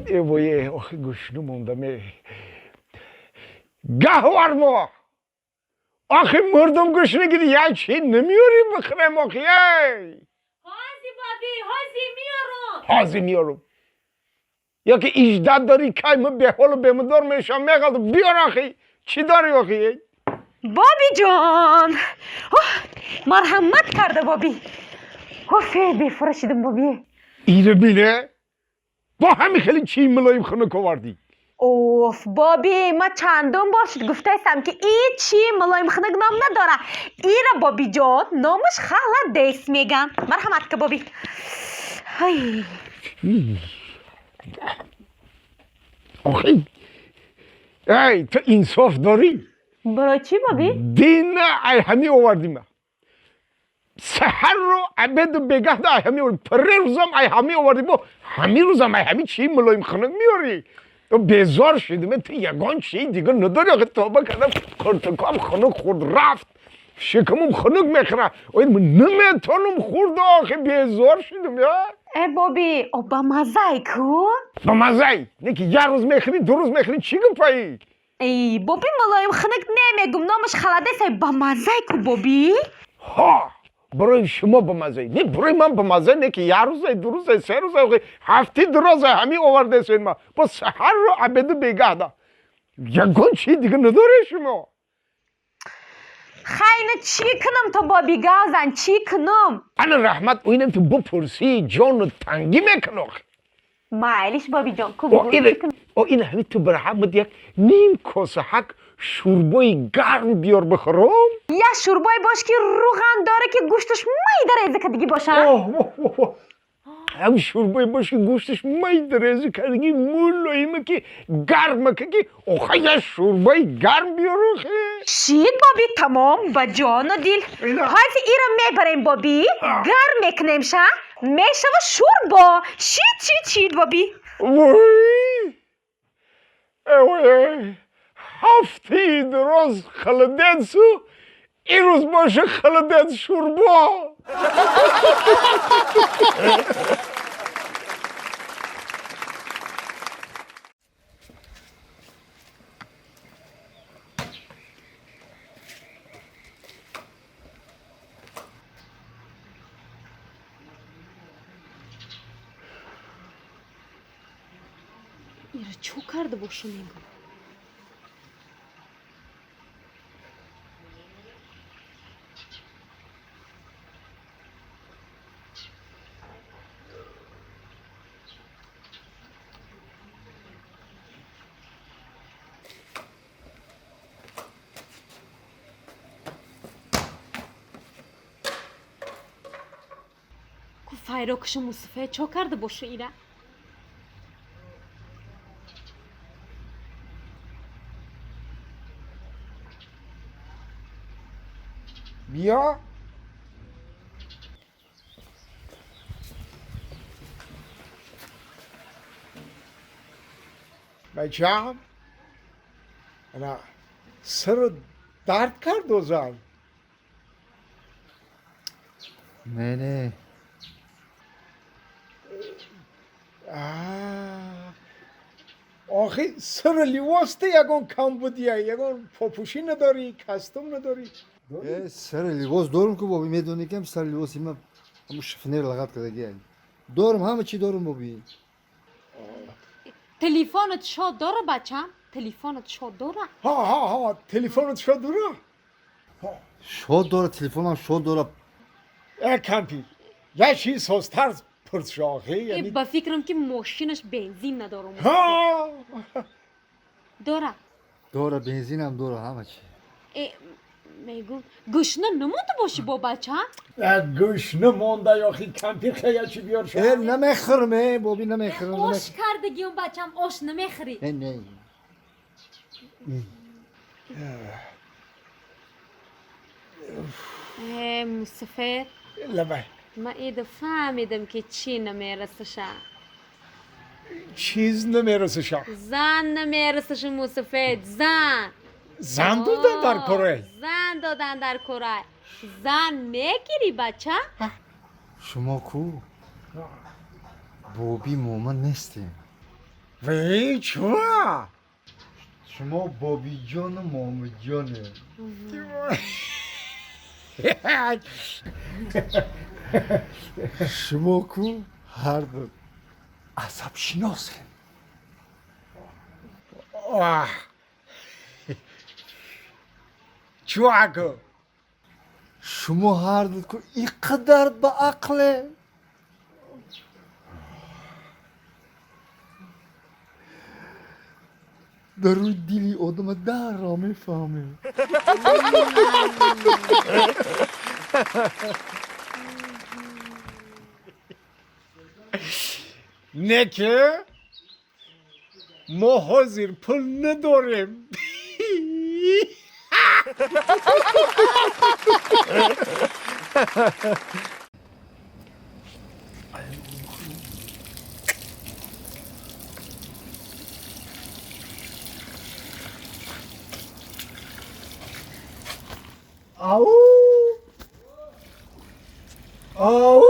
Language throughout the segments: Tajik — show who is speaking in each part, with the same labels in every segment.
Speaker 1: ای وای آخه گشنه موندم. گهوار ما آخه مردم گشنه گیری یا چی نمیاری بخرم آخه.
Speaker 2: حاضی بابی حاضی میارم.
Speaker 1: حاضی میارم یا که ایجداد داری که من به حال به مدار میشم میگم بیار آخه چی داری آخه.
Speaker 2: بابی جان مرحمت کرده بابی. اوه بیفرشیدم بابی.
Speaker 1: ایره بینه با همین خیلی چی ملایم خنک آوردی.
Speaker 2: اوف بابی ما چندم بار شد گفته استم که ای چی ملایم خنک نام نداره. ایره بابی جان نامش خالدیس میگن. مرحمت که بابی. های
Speaker 1: آخه ای تو انصاف داری؟
Speaker 2: برای چی بابی؟
Speaker 1: دین ای همی آوردیم سحر رو عبد و بگه ده ای همی آوردیم پره روزم ای همی آوردیم و همی روزم ای همی چی ملایم خنک میاری. تو بیزار شدیم تو یگان چی دیگه نداری آخه. توبه کردم کرتکام خنک خورد رفت شکمم خنک میخوره. آی من نمیتونم خورد آخه بیزار شدم یا.
Speaker 2: ای بابی او با مزه کو؟
Speaker 1: با مزه نه که یه روز میخوری دو روز میخوری چی گفتی؟
Speaker 2: ای بابی ملایم خنک نمیگم نامش خالدیس با مزه کو بابی؟
Speaker 1: ها برای شما با مزه نه برای من با مزه نه که یه روز دو روز سه روز هفته دو روز همین آورده سین ما با سحر رو عبد بگه ده یگان چی دیگه نداره شما.
Speaker 2: خیلی چی کنم تو بابی گازن چی کنم؟
Speaker 1: انا رحمت اینم تو بپرسی جان تنگی میکنه.
Speaker 2: معلش بابی جان کو
Speaker 1: او این همین تو برحمت یک نیم کاسه حق شوربای گرم بیار بخورم.
Speaker 2: یا شوربای باش که روغن داره که گوشتش می داره که دیگه باشه.
Speaker 1: هم شوربای باش که گوشتش می داره که دیگه مولایمه که گرمه که آخه یه شوربای گرم بیار آخه.
Speaker 2: شید بابی تمام با جان و دل. حاضر ایرم میبریم بابی گرم میکنیم شا میشه و شوربا. شید شید شید بابی.
Speaker 1: وای اوه هفته دراز خلدنسو این روز باشه خلدنس شوربا.
Speaker 2: ایره چو کرده باشه میگم. کو فایروکش مصطفی چو کرده باشه ایره؟
Speaker 1: بیا بچم انا سر درد کرد دوزار.
Speaker 3: نه نه
Speaker 1: آخه سر لیواس ته یگان کم بودی یگان پاپوشی نداری کاستوم نداری.
Speaker 3: سر لیواس دارم که بابی میدونی که سر لیواسی من همون شفنر لغت کرده دارم همه چی دارم بابی.
Speaker 2: تلفنت شاد داره بچم؟ تلفنت شاد داره؟
Speaker 1: ها ها ها تلفنت شاد داره؟
Speaker 3: شاد داره تلفنم شاد داره.
Speaker 1: ای کمپی یه چیز سازتر پرس آخه.
Speaker 2: یعنی با فکرم که ماشینش بنزین نداره.
Speaker 1: ها
Speaker 2: داره
Speaker 3: داره بنزینم داره همه چی.
Speaker 2: میگم گشنه نمونده باشی با بچه؟
Speaker 1: گشنه مونده یا خی کمپیر خیلی چی بیار شد.
Speaker 3: نمیخورم بابی نمیخورم.
Speaker 2: آش کردگیم بچم آش نمیخوری.
Speaker 3: نه نه.
Speaker 2: مصطفی
Speaker 1: لبه
Speaker 2: ما ایده فهمیدم که چی نمیرسشه.
Speaker 1: چیز نمیرسشه.
Speaker 2: زن نمیرسشه مصطفی زن.
Speaker 1: زن دادن در کره.
Speaker 2: زن دادن در کره. Зан мегирӣ, бача?
Speaker 3: Шумо ку боби мома нестем.
Speaker 1: Вей, чуа?
Speaker 3: Шумо бобиҷону момиҷоне. Шумо ку ҳарду асабшиносем.
Speaker 1: Оҳ. Чуа ку?
Speaker 3: Шумо ҳарду ку ин қадар ба ақле. Дар рӯи дили одама дарро мефаҳмем.
Speaker 1: Не ки мо ҳозир пул надорем. Ау! Ау!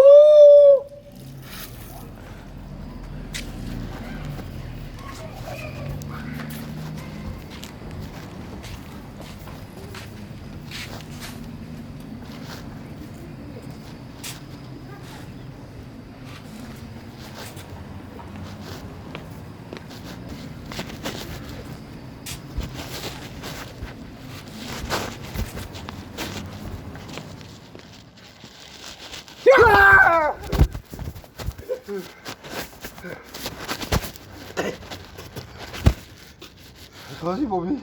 Speaker 3: Қози боби?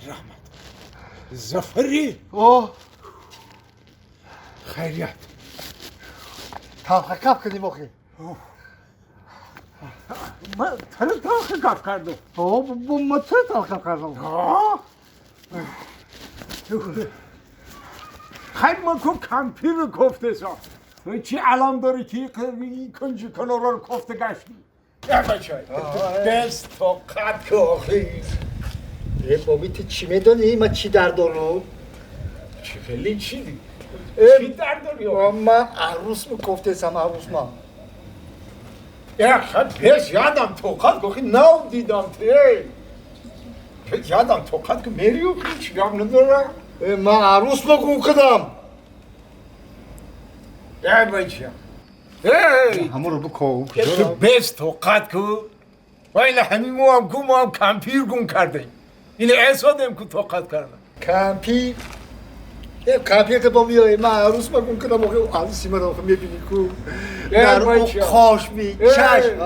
Speaker 1: Раҳмат. Зафарӣ!
Speaker 3: О!
Speaker 1: Хайрият.
Speaker 3: Талхакап кардем охи.
Speaker 1: Ман тара талхакап кардам.
Speaker 3: О, ма чаро талхакап кардам?
Speaker 1: Хайр, ман ку кампиру кофтесам. Чӣ алам дорӣ ки кунҷи канораро кофта гаштӣ? Э бача, даст тоқат ку охи.
Speaker 3: Э боби, ту чӣ медонӣ ман чӣ дард дорам?
Speaker 1: Чӣ хеле чӣ? Чӣ дард дорӣ?
Speaker 3: Ман арӯсму кофтесам, арӯсма.
Speaker 1: Э хай пеш ядам тоқат ку охи, нав дидам те. Пеш ядам тоқат ку мери охи, чӣ гап надора?
Speaker 3: Э ман арӯсма гум кардам.
Speaker 1: Э бача. Эй!
Speaker 3: Ҳамонро биков.
Speaker 1: Ту бес тоқат ку. Вайла ҳамин моам ку моам кампир гум кардем. Ин эсодем ку тоқат кардам.
Speaker 3: Кампир? Э кампир ки бо миёй, ман арӯсма гум кардам охи, арӯси маро охи мебинӣ ку. Дар қошми чашм.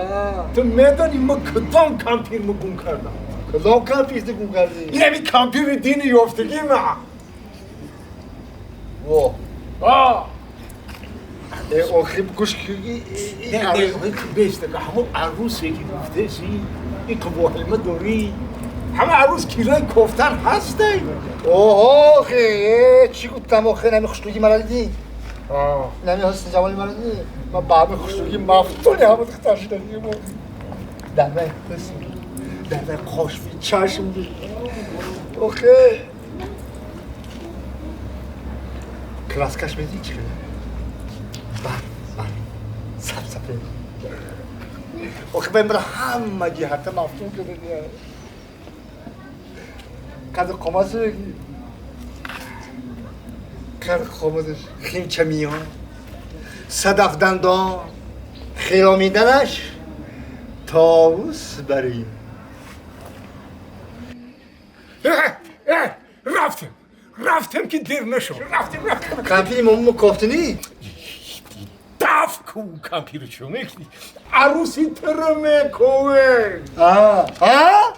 Speaker 1: Ту медонӣ ма кадом кампир ма гум кардам?
Speaker 3: Кадом кампир ту гум кардӣ?
Speaker 1: Ин ҳамин кампири дини ёфтагӣ ма.
Speaker 3: Во.
Speaker 1: А!
Speaker 3: Э охи гӯш
Speaker 1: Не, бештака ҳамон арӯсе ки гуфтеси, ин қувоҳима дорӣ. Ҳама арӯс кирай кофтан ҳасте.
Speaker 3: Оҳо, охи, чӣ гуфтам охи, нами хушнугӣ мара дидӣ? Нами ҳусни ҷамоли мара дидӣ? Ман ба ҳами хушнугӣ мафтуни ҳама духтар шудагим. Дар вай ҳусн, дар вай қошми чашм. Охи. Краскаш медидӣ чӣ хеле? Бар, бар, саб сафед. Охи, ба имра ҳама ҷиҳата мафтун кардагия. Қадр қомат шудагӣ. Қадр қоматаш химча миён, садаф дандон, хиромиданаш товус барин.
Speaker 1: Рафтем, рафтем ки дер нашуд. Рафтем, рафтем.
Speaker 3: Кампири момумо кофтинӣ?
Speaker 1: Даф ку кампиру чӣ мекунӣ? Арӯси тира мековем.
Speaker 3: А? А?